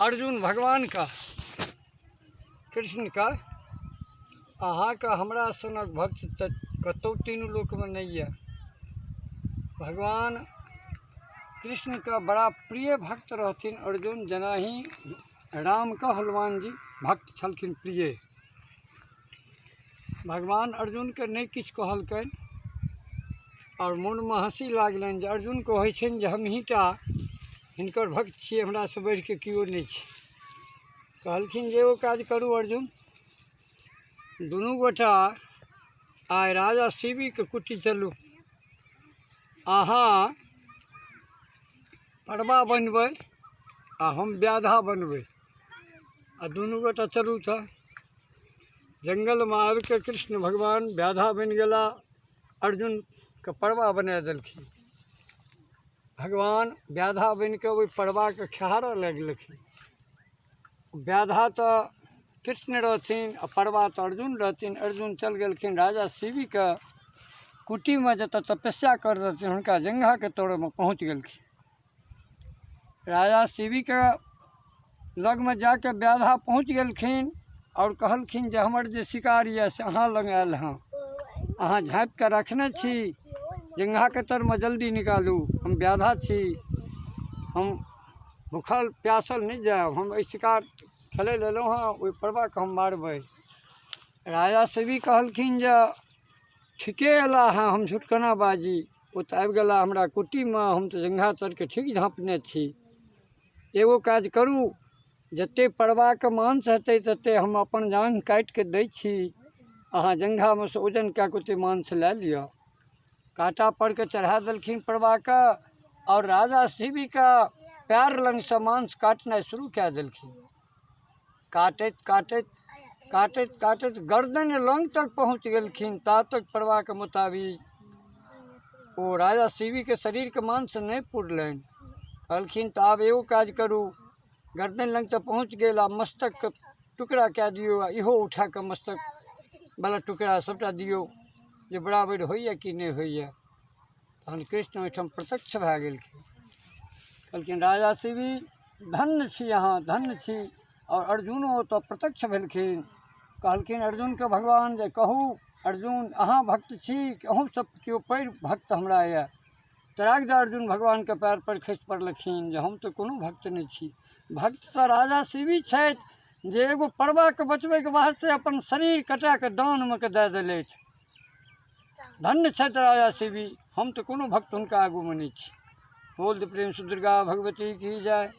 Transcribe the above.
अर्जुन भगवानके कृष्णके अहाँके हमरा सनक भक्त तऽ कतहु तीनू लोकमे नहि यऽ। भगवान कृष्णके बड़ा प्रिय भक्त रहथिन अर्जुन, जेनाही रामके हनुमान जी भक्त छलखिन प्रिय। भगवान अर्जुनके नहि किछु कहलकनि आओर मोनमे हँसी लागलनि जे अर्जुनके होइ छनि जे हमहीँ टा हिनकर भक्त छियै, हमरासँ बढ़िकऽ केओ नहि छै। कहलखिन जे एगो काज करू अर्जुन, दुनू गोटा आइ राजा शिवीके कुटी चलू, अहाँ पड़बा बनबै आ हम व्याधा बनबै, आ दुनू गोटा चलू। तऽ जङ्गलमे आबिके कृष्ण भगवान व्याधा बनि गेला, अर्जुनके पड़बा बना देलखिन। भगवान व्याधा बनिकऽ ओहि पड़बाके खेहारऽ लगलखिन। व्याधा तऽ कृष्ण रहथिन आ पड़बा तऽ अर्जुन रहथिन। अर्जुन चलि गेलखिन राजा शिवीके कुटीमे, जतऽ तपस्या कर रहथिन, हुनका जङ्घाके तरमे पहुँच गेलखिन। राजा शिवीके लगमे जाके व्याधा पहुँच गेलखिन आओर कहलखिन जे हमर जे शिकार यऽ से अहाँ लग आयल हँ, अहाँ झाँपिके रखने छी, जङ्घाके तरमे जल्दी निकालू, हम व्याधा छी, हम भूखल प्यासल नहि जायब, हम एहि शिकार खेलै लए एलहुँ हँ, ओहि पड़बाके हम मारबै। राजा शिवी कहलखिन जे ठीके अयला हँ, हम झूठ केना बाजी, ओ तऽ आबि गेला हमरा कुटीमे, हम तऽ जङ्घा तरके ठीक झाँपने छी। एगो काज करू, जतेक पड़बाके मांस हेतै ततेक हम अपन जाँघ काटिके दै छी, अहाँ जङ्घामे सँ ओजन कए कऽ ओतेक मांस लए लिअ। काँटा पर के चढ़ा देलखिन पड़बाके आओर राजा शिवीके पएर लगसँ मांस काटनाइ शुरू कए देलखिन। काटैत काटैत काटैत काटैत गर्दन लग तक पहुँच गेलखिन। ता तक पड़बाके मुताबिक ओ राजा शिवीके शरीरके मांस नहि पुरलनि। कहलखिन तऽ आब एगो काज करू, गर्दन लग तऽ पहुँच गेल, आब मस्तकके टुकड़ा कए दियौ आ इहो उठा कऽ मस्तकवला टुकड़ा सभटा दियौ जे बराबरि होइए कि नहि होइए। तहन कृष्ण ओहिठाम प्रत्यक्ष भए गेलखिन। कहलखिन राजा शिवी धन्य छी अहाँ, धन्य छी। आओर अर्जुनो ओतऽ प्रत्यक्ष भेलखिन। कहलखिन अर्जुनके भगवान जे कहू अर्जुन, अहाँ भक्त छी कि अहूँ सब केओ पैघ भक्त हमरा यऽ? तराक दऽ अर्जुन भगवानके पएर पर खसि पड़लखिन जे हम तऽ कोनो भक्त नहि छी, भक्त तऽ राजा शिवी छथि जे एगो पड़बाके बचबैके वास्ते अपन शरीर कटाके दानमे के दए देलथि। धन्य छथि राजा शिवी, हम तऽ कोनो भक्त हुनका आगूमे नहि छी। बोल प्रेम से दुर्गा भगवती की जय।